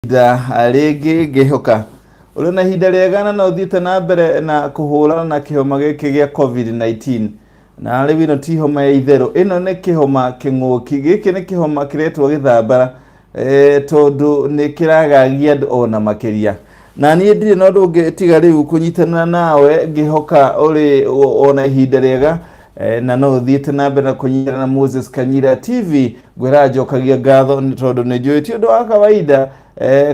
Ihinda rĩngĩ ngĩhoka ũrĩ na ihinda rĩega na no ũthiĩte na mbere na kũhũrana na kĩhoma gĩkĩ gĩa COVID-19. Na rĩu ĩno ti homa ya itherũ, ĩno nĩ kĩhoma kĩng'ũki. Gĩkĩ nĩ kĩhoma kĩretwo gĩthambara tondũ nĩ kĩragagia andũ ona makĩria. Na niĩ ndirĩ na ũndũ ũngĩ tiga rĩu kũnyitanĩra nawe ngĩhoka ũrĩ ona ihinda rĩega na no ũthiĩte na mbere na kũnyitanĩra na Moses Kanyira TV. Ngwĩra njokagia ngatho nĩ tondũ nĩ njũĩ ti ũndũ wa kawaida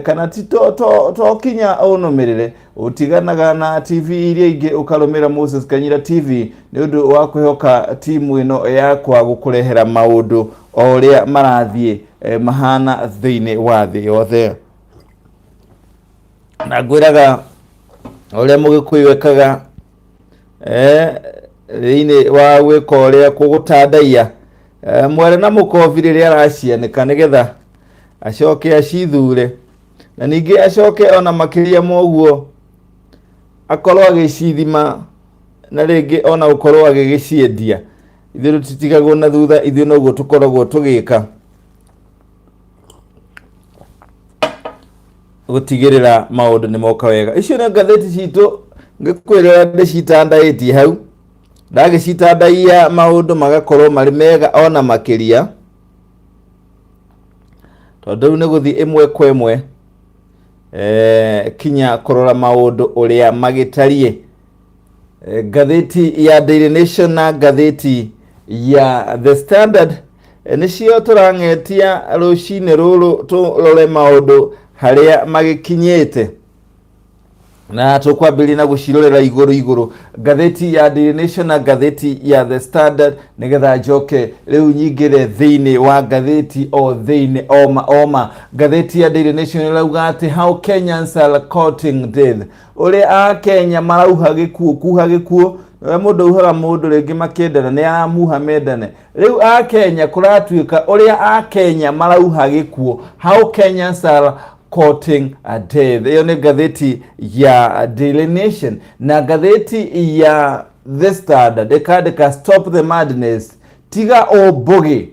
kana ti to, to, to kinya ũnũmĩrĩre ũtiganaga na TV iria ingĩ ũkarũmĩra Moses Kanyira TV nĩ ũndũ wa kwĩhoka timu ĩno yakwa gũkũrehera maũndũ o ũrĩa marathiĩ mahana thĩinĩ wa thĩ yothe. Na ngwĩraga ũrĩa mũgĩkũyũ ekaga thĩinĩ wa gwĩka ũrĩa kũgũtandaiya mwere na mũkobi rĩrĩa aracianĩka nĩgetha acoke acithure na ningĩ acoke ona makĩria ma ũguo akorwo agĩcithima na rĩngĩ ona gũkorwo agĩgĩciendia. Ithuĩ tũtitigagwo na thutha, ithuĩ noguo tũkoragwo tũgĩka gũtigĩrĩra maũndũ nĩ moka wega. Icio nĩ ngathĩti citũ ngĩkwĩrĩra ndĩcitandaĩtie hau, ndagĩcitandaiya maũndũ magakorwo marĩ mega ona makĩria, tondũ rĩu nĩ gũthiĩ ĩmwe kwa ĩmwe kinya kũrora maũndũ ũrĩa magĩtariĩ. Ngathĩti ya Daily Nation na ngathĩti ya The Standard nĩcio tũrang'etia rũcinĩ rũrũ tũrore maũndũ harĩa magĩkinyĩte. Na tũkwambĩrĩria na gũcirorera igũrũ igũrũ ngathĩti ya Daily Nation na ngathĩti ya The Standard nĩgetha njoke rĩu nyingĩre thĩinĩ wa ngathĩti o thĩinĩ oma oma. Ngathĩti ya Daily Nation ĩrauga atĩ how Kenyans are courting death, ũrĩa Akenya marauha gĩkuũ, kuha gĩkuũ, ũrĩa mũndũ auhaga mũndũ rĩngĩ makĩendana nĩ aramuha mendane. Rĩu Akenya kũratuĩka ũrĩa Akenya marauha gĩkuũ, how Kenyans are courting a death. Ĩyo nĩ ngathĩti ya Daily Nation. Na ngathĩti ya The Standard ĩkandĩka stop the madness, tiga ũmbũgĩ,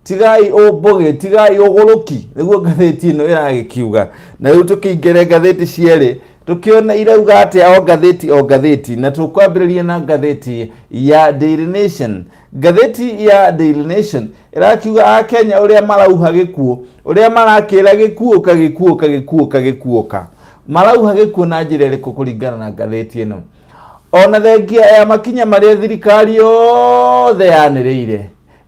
tigai ũmbũgĩ, tigai ũgũrũki, nĩguo ngathĩti ĩno ĩragĩkiuga. Na rĩu tũkĩingĩre ngathĩti cierĩ tũkĩone irauga atĩa o ngathĩti o ngathĩti, na tũkwambĩrĩria na ngathĩti ya Daily Nation. Ngathĩti ya Daily Nation ĩrakiuga Akenya ũrĩa marauha gĩkuũ, ũrĩa marakĩra gĩkuũka gĩkuũka gĩkuũka gĩkuũka, marauha gĩkuũ na njĩra ĩrĩkũ kũringana na ngathĩti ĩno? Ona thengia ya makinya marĩa thirikari yothe yanĩrĩire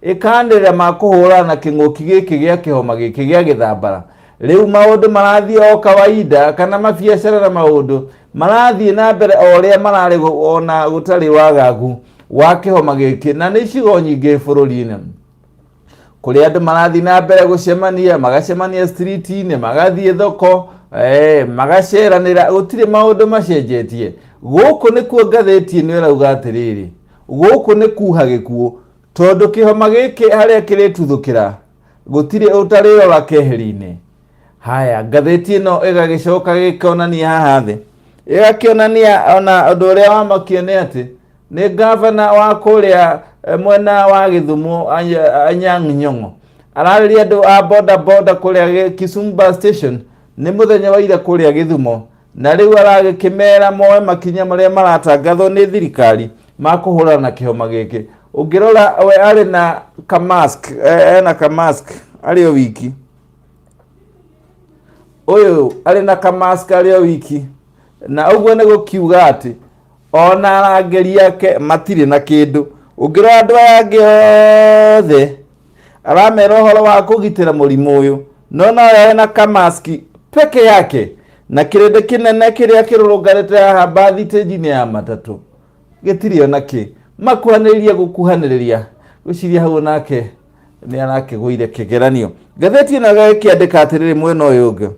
ĩkanĩrĩra ma kũhũrana na kĩng'ũki gĩkĩ gĩa kĩhoma gĩkĩ gĩa gĩthambara, rĩu maũndũ marathiĩ o kawaida, kana mabiacara na maũndũ marathiĩ na mbere o ũrĩa mararĩ ona gũtarĩ wagagu wa kĩhoma gĩkĩ, na nĩ icigo nyingĩ bũrũri-inĩ kũrĩa andũ marathiĩ na mbere gũcemania, magacemania street-inĩ, magathiĩ thoko, magaceranĩra, gũtirĩ maũndũ macenjetie. Gũkũ nĩkuo ngathĩti ĩno ĩrauga atĩrĩrĩ, gũkũ nĩ kuha gĩkuũ, tondũ kĩhoma gĩkĩ harĩa kĩrĩtuthũkĩra gũtirĩ ũtarĩrora keheri-inĩ. Haya, ngathĩti ĩno ĩgagĩcoka gĩkonania haha thĩ, ĩgakĩonania ona ũndũ ũrĩa wamakia nĩ atĩ nĩ gavana wa kũrĩa mwena wa Gĩthumo Anyang' Nyong'o ararĩria andũ a boda boda kũrĩa Kisumu bus station nĩ mũthenya wa ira kũrĩa Gĩthumo, na rĩu aragĩkĩmera moe makinya marĩa maratangathwo nĩ thirikari ma kũhũrana na kĩhoma gĩkĩ. Ũngĩrora we arĩ na ka mask, ena ka mask arĩ o wiki, ũyũ arĩ na ka mask arĩ o wiki, na ũguo nĩ gũkiuga atĩ ona arangĩri ake matirĩ na kĩndũ. Ũngĩrora andũ aya angĩ othe aramera ũhoro wa kũgitĩra mũrimũ ũyũ, no nowe ena kamaski peke yake, na kĩrĩndĩ kĩnene kĩrĩa kĩrũrũnganĩte haha bathitĩnji-inĩ ya matatũ gĩtirĩ ona kĩ, makuhanĩrĩria gũkuhanĩrĩria. Gwĩciria hau nake nĩ arakĩgũire kĩgeranio. Ngathĩti ĩno ĩgakĩandĩka atĩrĩrĩ mwena ũyũ ũngĩ,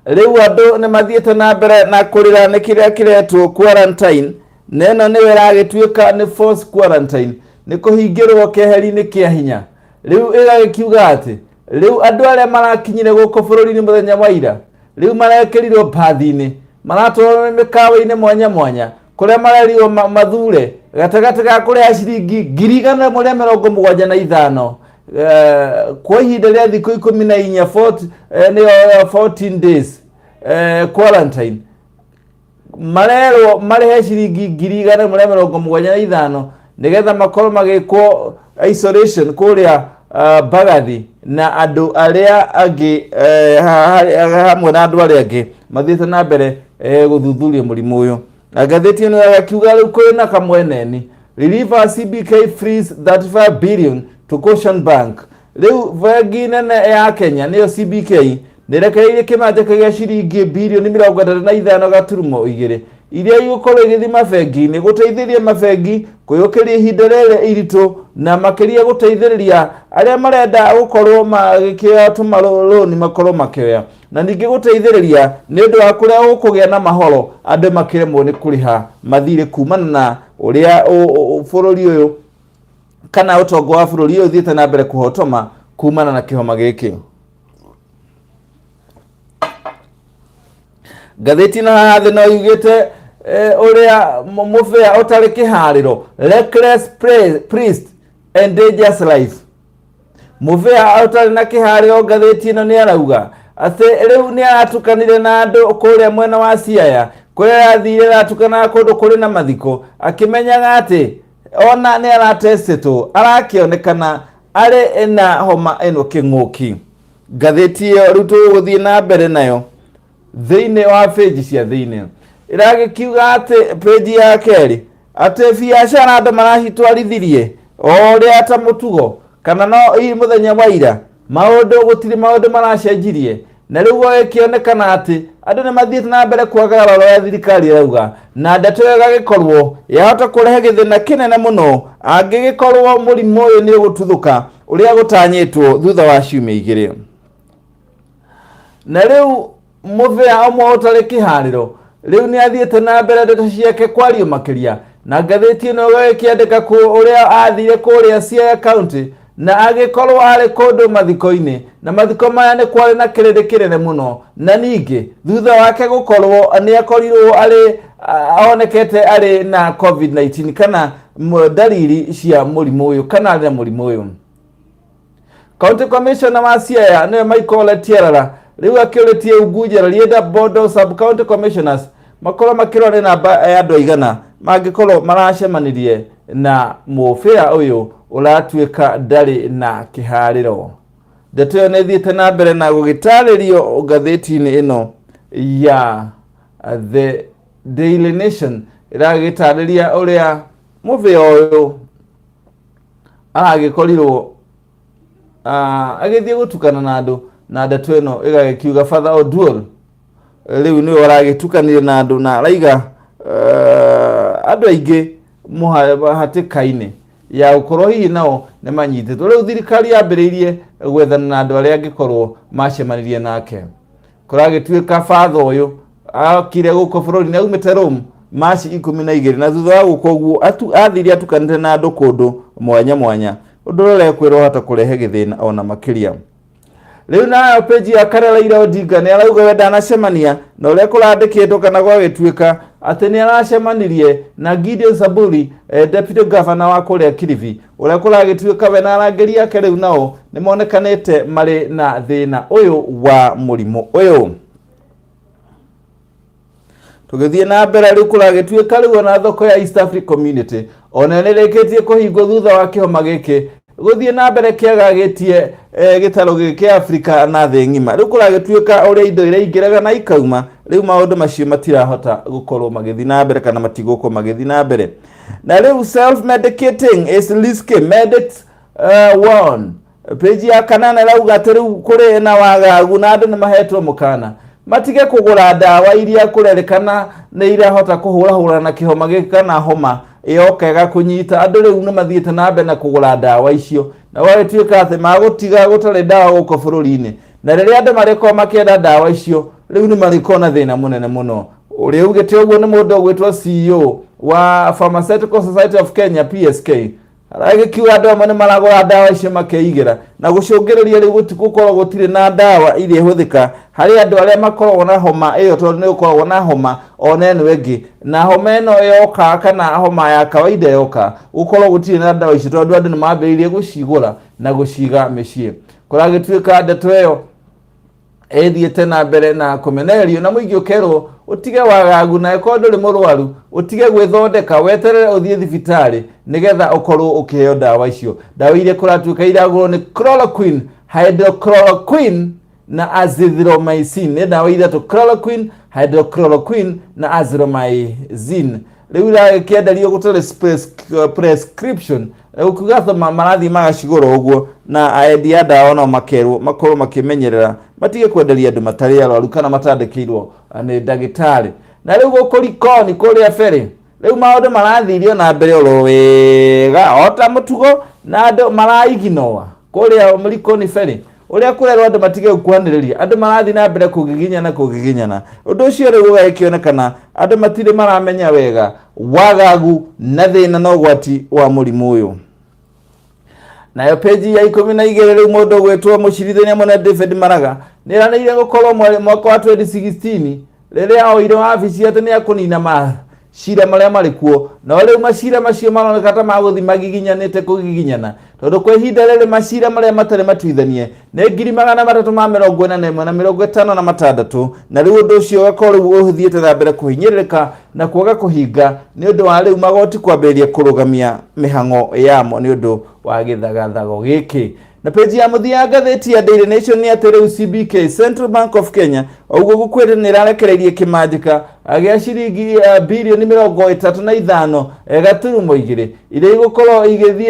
rĩu andũ nĩ mathiĩte na mbere na kũrĩra nĩ kĩrĩa kĩretwo quarantine, na ĩno nĩyo ĩragĩtuĩka nĩ force quarantine, nĩ kũhingĩrwo keheri-inĩ kĩa hinya. Rĩu ĩgagĩkiuga atĩ rĩu andũ arĩa marakinyire gũkũ bũrũri-inĩ mũthenya wa ira rĩu marekĩrirwo bathi-inĩ, maratwarwo mĩkawa-inĩ mwanya mwanya kũrĩa marerirwo mathure gatagatĩ ga kũrĩha ciringi ngiri igana rĩmwe rĩa mĩrongo mũgwanja na ithano Kwa ihinda rĩa thikũ 14, nĩyo 14 days quarantine, marerwo marĩhe ciringi 175,000 nĩgetha makorwo magĩkwo isolation kũrĩa Mbagathi na andũ arĩa angĩ, hamwe na andũ arĩa angĩ mathiĩte na mbere gũthuthuria mũrimũ ũyũ. Na ngathĩti ĩno ĩgakiuga rĩu kũrĩ na kamweneni Reliever CBK frees 35 billion to caution bank. Rĩu bengi nene ya Kenya, nĩyo CBK, nĩrekereirie kĩmanjĩka gĩa ciringi birioni 35.2 iria igũkorwo igĩthiĩ mabengi-inĩ gũteithĩrĩria mabengi kũyũkĩria ihinda rĩrĩ iritũ, na makĩria gũteithĩrĩria arĩa marenda gũkorwo magĩkĩoya tũmarũni makorwo makĩoya, na ningĩ gũteithĩrĩria nĩ ũndũ wa kũrĩa gũkũgĩa na mahoro andũ makĩremwo nĩ kũrĩha mathirĩ kumana na ũrĩa bũrũri ũyũ kana ũtonga wa bũrũri ũyũ ũthiĩte na mbere kũhotoma kumana na kĩhoma gĩkĩ. Ngathĩti ĩno haha thĩ no yugĩte ũrĩa mũbĩa ũtarĩ kĩharĩro, reckless priest endangers life. Mũbĩa ũtarĩ na kĩharĩro, ngathĩti ĩno nĩ arauga atĩ rĩu nĩ aratukanire na andũ kũrĩa mwena wa Siaya, kũrĩa arathire aratukanaga kũndũ kũrĩ na mathiko akĩmenyaga atĩ ona nĩ aratestĩtwo arakĩonekana arĩ na homa ĩno kĩng'ũki. Ngathĩti ĩyo rĩu tũgũthiĩ na mbere nayo thĩinĩ wa page cia thĩinĩ, ĩragĩkiuga atĩ page ya kerĩ atĩ biacara andũ maracitwarithirie o ũrĩa ta mũtugo kana no hihi mũthenya wa ira maũndũ gũtirĩ maũndũ maracenjirie, na rĩu gũgĩkĩonekana atĩ andũ nĩ mathiĩte na mbere kwagarara ũrĩa thirikari ĩrauga, na ndeto ĩyo ĩgagĩkorwo yahota kũrehe gĩthĩna kĩnene mũno angĩgĩkorwo mũrimũ ũyũ nĩ ũgũtuthũka ũrĩa gũtanyĩtwo thutha wa ciumia 2. Na rĩu mũbĩa ũmwe ũtarĩ kĩharĩro rĩu nĩ athiĩte na mbere ndeto ciake kwario makĩria, na ngathĩti ĩno ĩgagĩkĩandĩka ũrĩa athire kũrĩa Siaya County na agĩkorwo arĩ kũndũ mathiko-inĩ, na mathiko maya nĩ kwarĩ na kĩrĩndĩ kĩnene mũno, na ningĩ thutha wake gũkorwo nĩ akorirwo arĩ onekete arĩ na COVID-19 kana ndariri cia mũrimũ ũyũ kana arĩ na mũrimũ ũyũ. County Commissioner wa Siaya, nĩwe Michael Letiarara, rĩu akĩũrĩtie Unguja, Rarieda, Bondo sub county commissioners makorwo makĩrora nĩ namba ya andũ aigana mangĩkorwo maracemanirie na mũbĩa ũyũ ũratuĩka ndarĩ na kĩharĩro. Ndeto ĩyo nĩ ĩthiĩte na mbere na gũgĩtarĩrio ngathĩti-inĩ ĩno ya The Daily Nation, ĩragĩtarĩria ũrĩa mũbĩa ũyũ aragĩkorirwo agĩthiĩ gũtukana na andũ, na ndeto ĩno ĩgagĩkiuga Father Oduol rĩu nĩwe ũragĩtukanire na andũ na araiga andũ aingĩ hatĩka-inĩ ya gũkorwo hihi nao nĩ manyitĩtwo. Rĩu thirikari yambĩrĩirie gwethana na andũ arĩa angĩkorwo macemanirie nake. Kũragĩtuĩka father ũyũ akire gũkũ bũrũri-inĩ aumĩte Rome Machi 12, na thutha wa gũka ũguo athire atukanĩte na andũ kũndũ mwanya mwanya, ũndũ ũrĩa ũrekwĩrwo hata kũrehe gĩthĩna ona makĩria. Rĩu nayo page ya kana, Raila Odinga nĩ arauga we ndanacemania na ũrĩa kũrandĩkĩtwo kana gwagĩtuĩka atĩ nĩ aracemanirie na Gideon Saburi, deputy governor wa kũrĩa Kilifi, ũrĩa kũragĩtuĩka we na arangĩri ake rĩu nao nĩ monekanĩte marĩ na thĩna ũyũ wa mũrimũ ũyũ. Tũgĩthiĩ na mbere, rĩu kũragĩtuĩka rĩu ona thoko ya East Africa Community ona nĩ ĩrĩkĩtie kũhingwo thutha wa kĩhoma gĩkĩ gũthiĩ na mbere kĩagagĩtie gĩtarũ gĩkĩ kĩa Afrika na thĩ ng'ima. Rĩu kũragĩtuĩka ũrĩa indo iraingĩraga na ikauma, rĩu maũndũ macio matirahota gũkorwo magĩthiĩ na mbere kana matigũkorwo magĩthiĩ na mbere. Na rĩu self medicating is risky, medics warn. Page ya kanana ĩrauga atĩ rĩu kũrĩ na wagagu na andũ nĩ mahetwo mũkana matige kũgũra ndawa iria kũrerĩkana nĩ irahota kũhũrahũrana na kĩhoma gĩkĩ kana homa ĩyoka ĩgakũnyita. Andũ rĩu nĩ mathiĩte na mbere na kũgũra ndawa icio, na gwagĩtuĩka atĩ magũtiga gũtarĩ ndawa gũkũ bũrũri-inĩ, na rĩrĩa andũ marĩkorwo makĩenda ndawa icio rĩu nĩ marĩkorwo na thĩna mũnene mũno. Ũrĩa ugĩte ũguo nĩ mũndũ ũgwĩtwo CEO wa Pharmaceutical Society of Kenya, PSK. Aragĩkiuga andũ amwe nĩ maragũra ndawa icio makeigĩra na gũcũngĩrĩria rĩu gũkorwo gũtirĩ na ndawa iria ihũthĩka. Harĩ andũ arĩa makoragwo na homa ĩyo, tondũ nĩ ũkoragwo na homa ona ĩno ĩngĩ, na homa ĩno yoka kana homa ya kawaida yoka, gũkorwo gũtirĩ na ndawa icio, tondũ andũ nĩ mambĩrĩirie gũcigũra na gũciga mĩciĩ. Kũragĩtuĩka ndeto ĩyo ĩthiĩte na mbere na kũmenererio, na mũingĩ ũkerwo ũtige wagagu, na ĩkorwo ndũrĩ mũrwaru ũtige gwĩthondeka, weterere ũthiĩ thibitarĩ nĩgetha ũkorwo ũkĩheo ndawa icio. Ndawa iria kũratuĩka iragũrwo nĩ chloroquine, hydrochloroquine na azithromycin. Nĩ ndawa ithatũ, chloroquine, hydrochloroquine na azithromycin. Rĩu iragĩkĩenderio gũtarĩ prescription. Rĩu kuga thoma marathiĩ magacigũra ũguo, na endia a ndawa no makerwo makorwo makĩmenyerera matige kwenderia andũ matarĩ arwaru kana matandĩkĩirwo nĩ ndagĩtarĩ. Na rĩu gũkũ Likoni kũrĩa ferry, rĩu maũndũ marathirio na mbere oro wega o ta mũtugo, na andũ maraiginoa kũrĩa Likoni ferry ũrĩa kũrerwo andũ matige gũkuhanĩrĩria. Andũ marathiĩ na mbere kũgiginyana kũgiginyana. Ũndũ ũcio rĩu ũgagĩkĩonekana andũ matirĩ maramenya wega wagagu na thĩna na ũgwati wa mũrimũ ũyũ. Nayo peji ya 12, rĩu mũndũ ũgwĩtwo mũcirithania mũnene David Maraga nĩ eranĩire gũkorwo mwaka wa 2016 rĩrĩa oire wabici atĩ nĩ akũnina macira marĩa marĩ kuo, no rĩu macira macio maroneka ta magũthiĩ magiginyanĩte kũgiginyana, tondũ kwa ihinda rĩrĩ macira marĩa matarĩ matuithanie nĩ 341 na 56. Na rĩu ũndũ ũcio ũgakorwo rĩu ũthiĩte na mbere kũhinyĩrĩrĩka na kwaga kũhinga nĩ ũndũ wa rĩu magoti kwambĩrĩria kũrũgamia mĩhang'o yamo nĩ ũndũ wa gĩthagathago gĩkĩ. Na peji ya mũthia ya ngathĩti ya Daily Nation nĩ atĩ rĩu CBK, Central Bank of Kenya, ũguo gũkwĩrĩ nĩ ĩrarekereirie kĩmanjĩka gĩa ciringi birioni 35.2 iria igũkorwo igĩthiĩ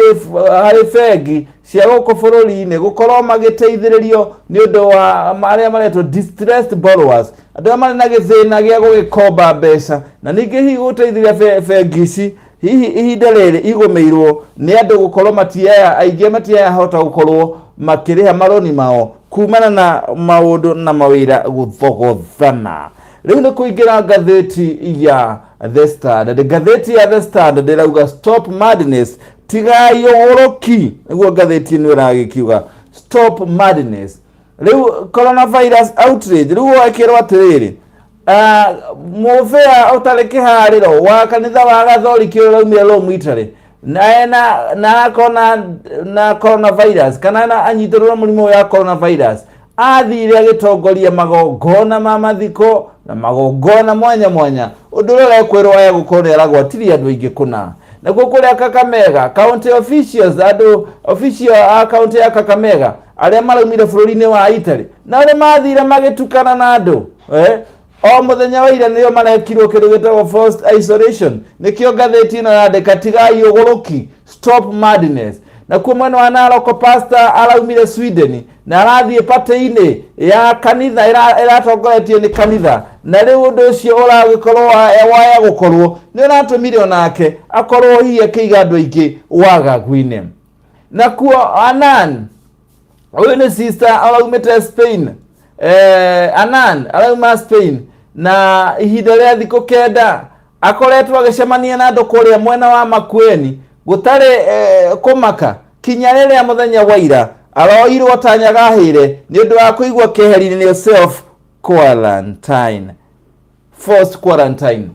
harĩ bengi cia gũkũ bũrũri-inĩ gũkorwo magĩteithĩrĩrio nĩ ũndũ wa arĩa maretwo distressed borrowers, andũ arĩa marĩ na gĩthĩna gĩa gũgĩkomba mbeca, na ningĩ hihi gũteithĩrĩria bengi ici hihi ihinda rĩrĩ igũmĩirwo nĩ andũ gũkorwo matiaya aingĩ matiayahota gũkorwo makĩrĩha maroni mao kumana na maũndũ na mawĩra gũthogothana. Rĩu nĩ kũingĩra ngathĩti ya The Standard. Ngathĩti ya The Standard ĩrauga "Stop madness", tigai ũgũrũki, nĩguo ngathĩti ĩno ĩragĩkiuga, "Stop madness". Rĩu coronavirus outrage, rĩu wekĩrwo atĩrĩrĩ, mũbĩa ũtarĩ kĩharĩro wa kanitha wa Gathoriki ũrĩa ũraumire Rome, Italy, na ena na akorwo na coronavirus kana na anyitĩrwo na mũrimũ wa coronavirus, athire agĩtongoria magongona ma mathiko na magongona mwanya mwanya, ũndũ ũrĩa ũrekwĩrwo aya gũkorwo nĩ aragwatirie andũ aingĩ kũna. Nakuo kũrĩa Kakamega, county officials, andũ official a county ya Kakamega arĩa maraumire bũrũri-inĩ wa Italy, nao nĩ mathire magĩtukana na andũ, O mũthenya wa ira nĩo marekirwo kĩndũ gĩtagwo forced isolation. Nĩkĩo ngathĩti ĩno yandĩka "Tigai ũgũrũki", "Stop madness". Nakuo mwena wa Narok, pastor araumire Sweden na arathiĩ patĩ-inĩ ya kanitha ĩratongoretio nĩ kanitha, na rĩu ũndũ ũcio ũragĩkorwo waya gũkorwo nĩ ũratũmire onake akorwo hihi akĩiga andũ aingĩ wagagu-inĩ. Nakuo Anan, ũyũ nĩ sister araumĩte Spain, Anan arauma Spain, na ihinda rĩa thikũ 9 akoretwo agĩcemania na andũ kũrĩa mwena wa Makueni gũtarĩ kũmaka, kinya rĩrĩa mũthenya wa ira aroirwo ta nyagahĩre nĩ ũndũ wa kũigua keheri-inĩ nĩ self quarantine, forced quarantine.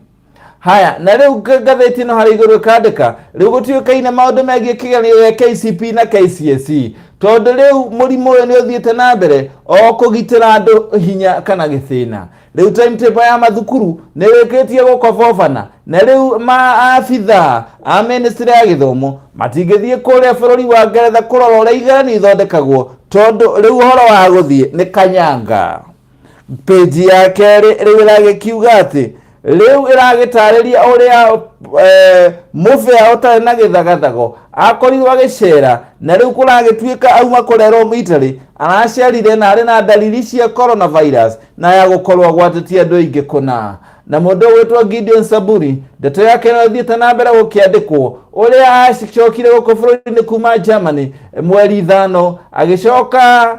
Haya, na rĩu ngathĩti ĩno harĩa igũrũ ĩkandĩka rĩu gũtiũkaine maũndũ megiĩ kĩgeranio gĩa KCP na KCSE, tondũ rĩu mũrimũ ũyũ nĩ ũthiĩte na mbere o kũgitĩra andũ hinya kana gĩthĩna. Rĩu timetable ya mathukuru nĩ ĩrĩkĩtie gũkobobana, na rĩu maabithaa a ministry ya gĩthomo matingĩthiĩ kũrĩa bũrũri wa Ngeretha kũrora ũrĩa igeranio ithondekagwo, tondũ rĩu ũhoro wa gũthiĩ nĩ kanyanga. Peji ya kerĩ rĩu ĩragĩkiuga atĩ rĩu ĩragĩtarĩria ũrĩa mũbĩa ũtarĩ na gĩthagathago akorirwo agĩcera, na rĩu kũragĩtuĩka auma kũrĩa Rome, Italy, aracerire na arĩ na dalili cia coronavirus na ya gũkorwo agwatĩtie andũ aingĩ kũna. Na mũndũ ũgwĩtwo Gideon Saburi, ndeto yake no ĩthiĩte na mbere gũkĩandĩkwo ũrĩa acokire gũkũ bũrũri-inĩ kuma Germany mweri 5, agĩcoka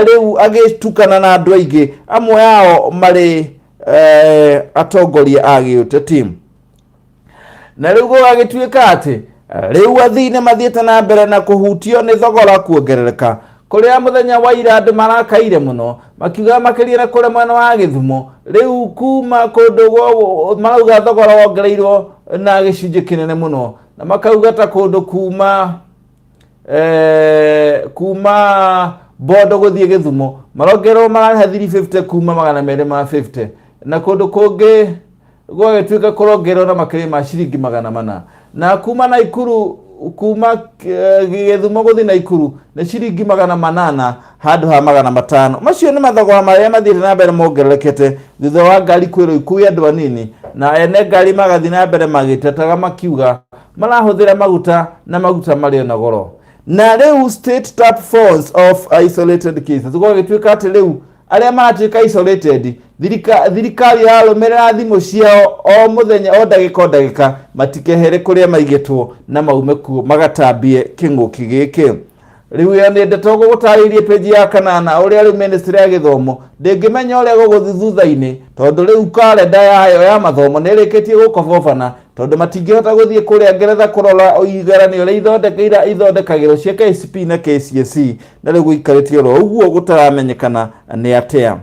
rĩu agĩtukana na andũ aingĩ, amwe ao marĩ atongoria a gĩũteti. Na rĩu gũgagĩtuĩka atĩ rĩu athii nĩ mathiĩte na mbere na kũhutio nĩ thogora kuongerereka. Kũrĩa mũthenya wa ira andũ marakaire mũno makiuga makĩria na kũrĩa mwena wa Gĩthumo rĩu kuma kũndũ marauga thogora wongereirwo na gĩcunjĩ kĩnene mũno, na makauga ta kũndũ kuma kuma Bondo gũthiĩ Gĩthumo marongererwo mararĩha 350 kuma 250, na kũndũ kũngĩ gwagĩtuĩka kũrongererwo na makĩria ma ciringi 400, na kuma Naikuru kuma Gĩthumo gũthiĩ Naikuru nĩ ciringi 800 handũ ha 500. Macio nĩ mathogora marĩa mathiĩte na mbere mongererekete thutha wa ngari kwĩrwo ikue andũ anini, na ene ngari magathiĩ na mbere magĩtetaga makiuga marahũthĩra maguta na maguta marĩ ona goro. Na rĩu state tap phones of isolated cases, gwagĩtuĩka atĩ rĩu arĩa maratuĩka isolated thirikari yarũmĩrĩra thimũ ciao o mũthenya o ndagĩka o ndagĩka, matikehere kũrĩa maigĩtwo na maume kuo magatambie kĩng'ũki gĩkĩ. Rĩu ĩyo nĩ ndeto ngũgũtarĩirie page ya kanana, ũrĩa rĩu ministry ya gĩthomo ndĩngĩmenya ũrĩa gũgũthiĩ thutha-inĩ, tondũ rĩu karenda yayo ya mathomo nĩ ĩrĩkĩtie gũkobobana, tondũ matingĩhota gũthiĩ kũrĩa Ngeretha kũrora igeranio ũrĩa ithondekagĩrwo cia KCPE na KCSE, na rĩu gũikarĩtie oro ũguo gũtaramenyekana nĩ atĩa.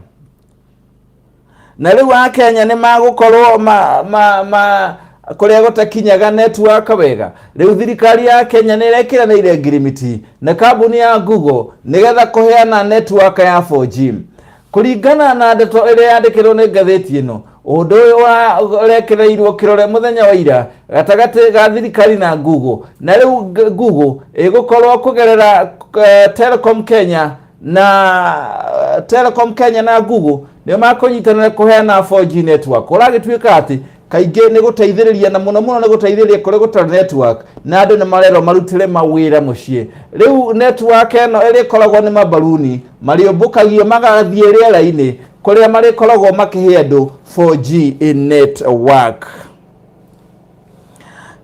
Na rĩu Akenya nĩ magũkorwo ma kũrĩa gũtakinyaga network wega. Rĩu thirikari ya Kenya nĩ ĩrekĩranĩire ngirimiti na kambuni ya Google nĩgetha kũheana network ya 4G. Kũringana na ndeto ĩrĩa yandĩkĩrwo nĩ ngathĩti ĩno, ũndũ ũyũ ũrekereirwo kĩrore mũthenya wa ira gatagatĩ ga thirikari na Google, na rĩu Google ĩgũkorwo kũgerera Telecom Kenya na Telecom Kenya na Google nĩo makũnyitanĩra kũheana 4G network. Ũragĩtuĩka atĩ kaingĩ nĩ gũteithĩrĩria, na mũno mũno nĩ gũteithĩrĩria kũrĩa gũtarĩ network, na andũ nĩ marerwo marutĩre mawĩra mũciĩ. Rĩu network ĩno ĩrĩa ĩkoragwo nĩ mabaruni marĩũmbũkagio magathiĩ rĩera-inĩ kũrĩa marĩkoragwo makĩhe andũ 4G network.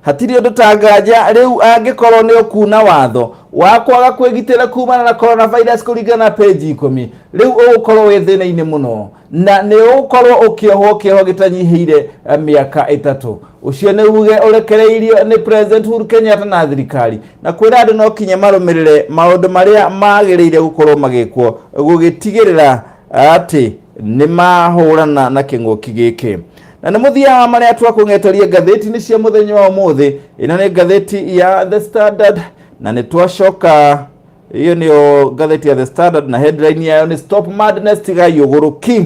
Hatirĩ ũndũ ta nganja rĩu angĩkorwo nĩ ũkuna watho wa kwaga kwĩgitĩra kumana na coronavirus kũringana na page 10, rĩu ũgũkorwo wĩ thĩna-inĩ mũno na nĩ ũgũkorwo ũkĩohwo kĩoho gĩtanyihĩire mĩaka 3. Ũcio nĩ uge ũrekereirio nĩ President Uhuru Kenyatta na thirikari, na kwĩra andũ no kinya marũmĩrĩre maũndũ marĩa magĩrĩire gũkorwo magĩkwo gũgĩtigĩrĩra atĩ nĩ mahũrana na kĩng'ũki gĩkĩ. Na nĩ mũthia wa marĩa twakũng'eteria ngathĩti-inĩ cia mũthenya wa ũmũthĩ. Ĩno nĩ ngathĩti ya The Standard, na nĩ twacoka iyo nĩyo ngathĩti ya The Standard, na headline yayo nĩ Stop Madness, tigai ũgũrũki,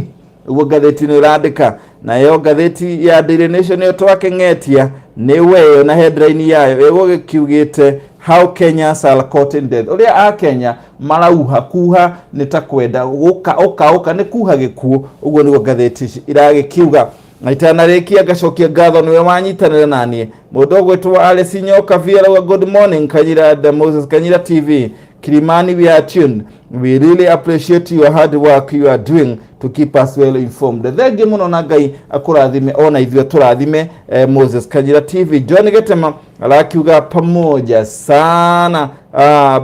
ũguo ngathĩti ĩno ĩrandĩka. Nayo ngathĩti ya Daily Nation nĩyo twakeng'etia nĩ weyo, na headline yayo ĩgũgĩkiugĩte How Kenyans are caught in death, ũrĩa Akenya marauha kuha nĩ ta kwenda gũka ũka ũka nĩ kuha gĩkuũ, ũguo nĩguo ngathĩti ici iragĩkiuga. Na itanarĩkia ngacokia ngatho nĩwe wanyitanĩra naniĩ mũndũ ũgwĩtwo Alice Nyoka Via, good morning Kanyira and Moses Kanyira TV Kilimani, we are tuned. We really appreciate your hard work you are doing to keep us well informed. Thengi mũno na Ngai akũrathime ona ithuĩ tũrathime. Moses Kanyira TV John Getema arakiuga pamoja sana.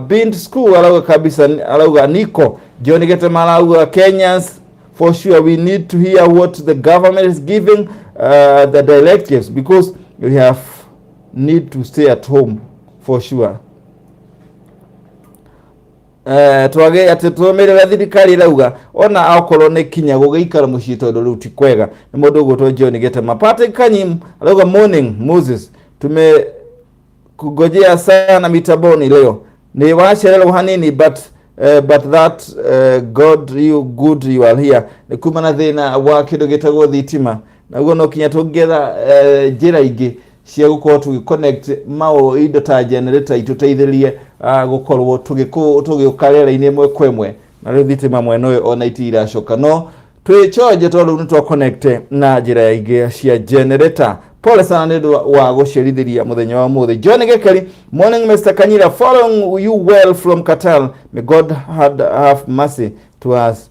Bint School arauga kabisa, arauga niko John Getema arauga Kenyans for sure we need to hear what the government is giving the directives because we have need to stay at home for sure. Twage atĩ tũrũmĩrĩre thirikari ĩrauga ona okorwo nĩ kinya gũgĩikara mũciĩ tondũ rĩu ti kwega. Nĩ mũndũ ũgwĩtwo John Getema. Patrick Kanyim arauga morning Moses, tume kungojea sana mitaboni leo, ni wacererwo hanini but that God you good you are here. Nĩ kuma na thĩna wa kĩndũ gĩtagwo thitima, naguo no kinya tũngĩetha njĩra ingĩ cia gũkorwo tũgĩ connect mao indo ta generator itũteithĩrĩrie gũkorwo tũgĩũka rĩera-inĩ ĩmwe kwa ĩmwe. Na rĩu thitima mwena ũyũ ona iti iracoka, no twĩ chonje tondũ rĩu nĩ twa connect na njĩra ingĩ cia generator. Pole sana nĩ ũndũ wa gũcerithĩria mũthenya wa ũmũthĩ. John Gekeri, morning Mr. Kanyira, following you well from Qatar. May God have mercy to us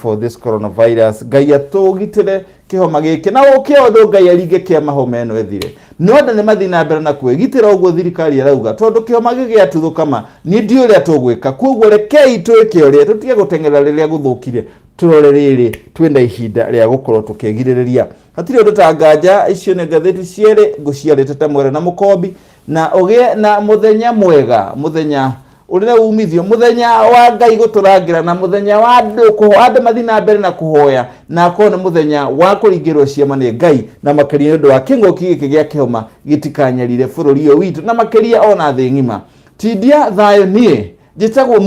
for this coronavirus. Ngai atũgitĩre kĩhoma gĩkĩ na ũke ũndũ Ngai aringe kĩama homa ĩno ĩthire. No andũ nĩ mathiĩ na mbere na kwĩgitĩra ũguo thirikari ĩrauga, tondũ kĩhoma gĩgĩatuthũka ma niĩ ndiũĩ ũrĩa tũgwĩka. Koguo rekei twĩke ũrĩa, tũtige gũteng'era rĩrĩa gũthũkire, tũrore rĩrĩ twĩna ihinda rĩa gũkorwo tũkĩgirĩrĩria. Hatirĩ ũndũ ta nganja. Icio nĩ ngathĩti cierĩ ngũciarĩte ta mwere na mũkombi, na ũgĩe na mũthenya mwega, mũthenya Ũrĩ na umithio mũthenya wa Ngai gũtũrangĩra na mũthenya wa andũ andũ mathiĩ na mbere na kũhoya, na akorwo nĩ mũthenya wa kũringĩrwo ciama nĩ Ngai, na makĩria nĩ ũndũ wa kĩng'ũki gĩkĩ gĩa kĩhoma gĩtikanyarire bũrũri ũyũ witũ na makĩria ona thĩ ng'ima. Tindia thayũ, niĩ njĩtagwo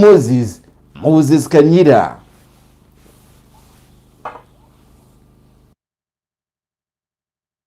Moses Kanyira.